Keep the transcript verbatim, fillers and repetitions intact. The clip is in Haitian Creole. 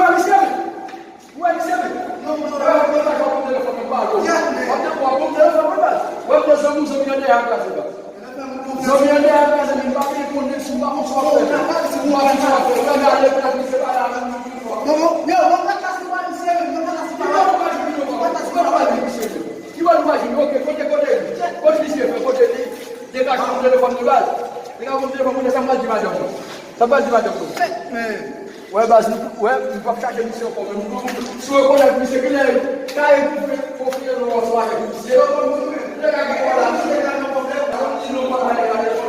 wè misye, wi. Ou wè misye, wi. Ou wè, ou wè, w ap pran telefòn nan pale w. W ap pran telefòn nan pale w. W ap pran zanmi w, zanmi an dèyè ap kraze baz. Zanmi an dèyè ap kraze, men m pa vle konnen si w pa konn sa w ap fè. Ou pa konn sa w ap fè. Ou pa vle konnen misye pale avè m. Bon, bon, yo, mwen pa ta si pale misye, mwen pa ta si pale. Ki bò nou pral jwenn yo, papa? Ki bò nou pral jwenn misye? Ki bò nou pral jwenn? Ok, kote, kote li? Kote misye fè? Kote li? Degaje pou telefòn nan baz. Degaje pou telefòn nan, sa m pral di madanm nan. Sa m pral di madanm nan. Wè baz, nou, wè, nou p ap chache misye ankò, men nou, si w rekonèt misye, kilè, kay pou fè, pou fè yon swa avèk misye. Degaje pou la, misye degaje pou la, nou di nou pa pale, pale.